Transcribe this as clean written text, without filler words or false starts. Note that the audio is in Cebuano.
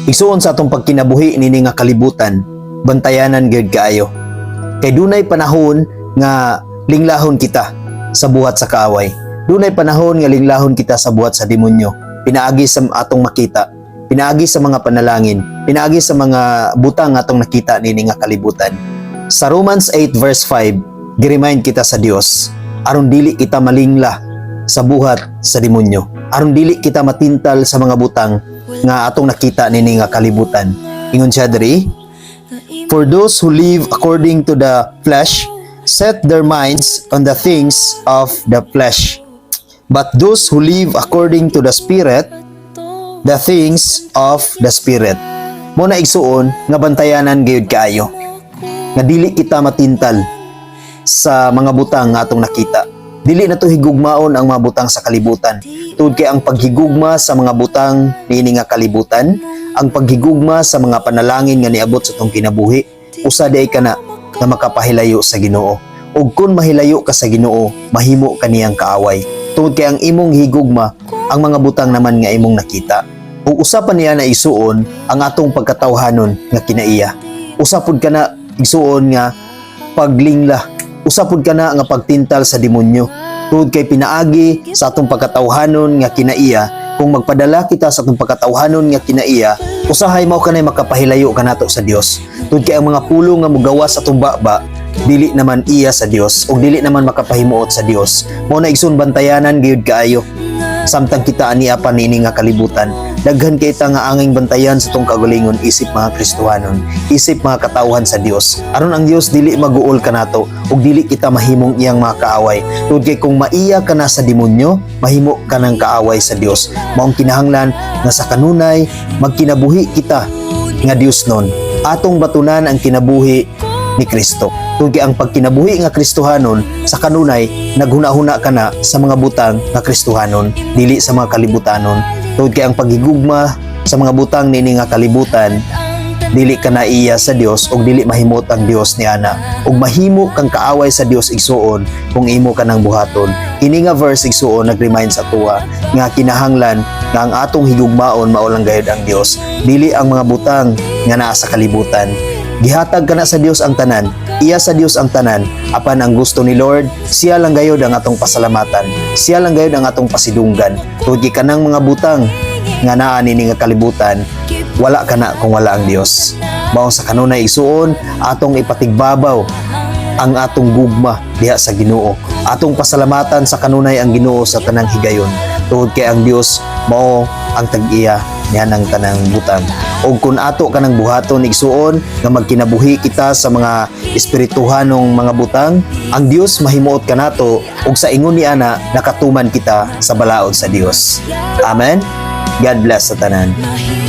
Igsuon, sa atong pagkinabuhi nini nga kalibutan, bantayanan gyud kaayo. Kay dunay panahon nga linglahon kita sa buhat sa kaaway. Dunay panahon nga linglahon kita sa buhat sa demonyo. Pinaagi sa atong makita, pinaagi sa mga panalangin, pinaagi sa mga butang nga atong nakita nini nga kalibutan. Sa Romans 8 verse 5, giremind kita sa Dios aron dili kita malingla sa buhat sa demonyo. Aron dili kita matintal sa mga butang nga atong nakita nini nga kalibutan. Ingon siya diri, "For those who live according to the flesh set their minds on the things of the flesh. But those who live according to the Spirit, the things of the Spirit." Mao na, igsuon, nga bantayanan gayud kaayo nga dili kita matintal sa mga butang nga atong nakita. Dili nato higugmaon ang mga butang sa kalibutan. Tungod kay ang paghigugma sa mga butang niini nga kalibutan, ang paghigugma sa mga panalangin nga niabot sa atong kinabuhi, usa diay kana nga makapahilayo sa Ginoo. Ug kung mahilayo ka sa Ginoo, mahimo ka niyang kaaway. Tungod kay ang imong higugma ang mga butang naman nga imong nakita. Ug usa pa niya na, igsuon, ang atong pagkatawhanon nga kinaiya. Usa pud kana, igsuon, nga paglingla. Usa pud kana nga pagtintal sa demonyo. Tungod kay pinaagi sa atong pagkatawhanon nga kinaiya, kung magpadala kita sa atong pagkatawhanon nga kinaiya, usahay mao kanay makapahilayo kanato sa Dios. Tungod kay ang mga pulong nga mugawas sa atong baba, dili naman iya sa Dios ug dili naman makapahimuot sa Dios. Mao na, igsoon, bantayanan gayud kaayo samtang kita ania pa niini nga kalibutan. Daghan kay ta nga angay bantayan sa atong kaugalingon isip mga Kristohanon, isip mga katawhan sa Dios. Aron ang Dios dili maguol kanato ug dili kita mahimong iyang mga kaaway. Tungod kay kung maiya ka na sa demonyo, mahimo ka ng kaaway sa Dios. Maong kinahanglan nga sa kanunay magkinabuhi kita nga Dios nun. Atong batunan ang kinabuhi ni Kristo. Tungod kay ang pagkinabuhi nga Kristohanon, sa kanunay naghuna-huna ka na sa mga butang nga Kristohanon, dili sa mga kalibutanon. Tungod kay ang paghigugma sa mga butang niini nga kalibutan, dili ka na iya sa Dios ug dili mahimot ang Dios ni ana. Ug mahimo kang kaaway sa Dios, igsuon, kung imo ka nang buhaton. Kini nga verse, igsuon, nag-remind sa atoa nga kinahanglan nga ang atong higugmaon mao lang gayud ang Dios, dili ang mga butang nga naa sa kalibutan. Gihatag kana sa Dios ang tanan, iya sa Dios ang tanan, apan ang gusto ni Lord, siya lang gayud ang atong pasalamatan, siya lang gayud ang atong pasidunggan. Tungod kay kanang mga butang nga naa nini nga kalibutan, wala kana kung wala ang Dios. Mao sa kanunay, igsuon, atong ipatigbabaw ang atong gugma diha sa Ginoo. Atong pasalamatan sa kanunay ang Ginoo sa tanang higayon. Tungod kay ang Dios mao ang tag-iya niya ng tanang butang. O kung ato kanang buhaton, igsuon, nga magkinabuhi kita sa mga espirituhanong mga butang, ang Dios mahimuot kanato ug sa ingon ni ana nakatuman kita sa balaod sa Dios. Amen. God bless sa tanan. Mahimo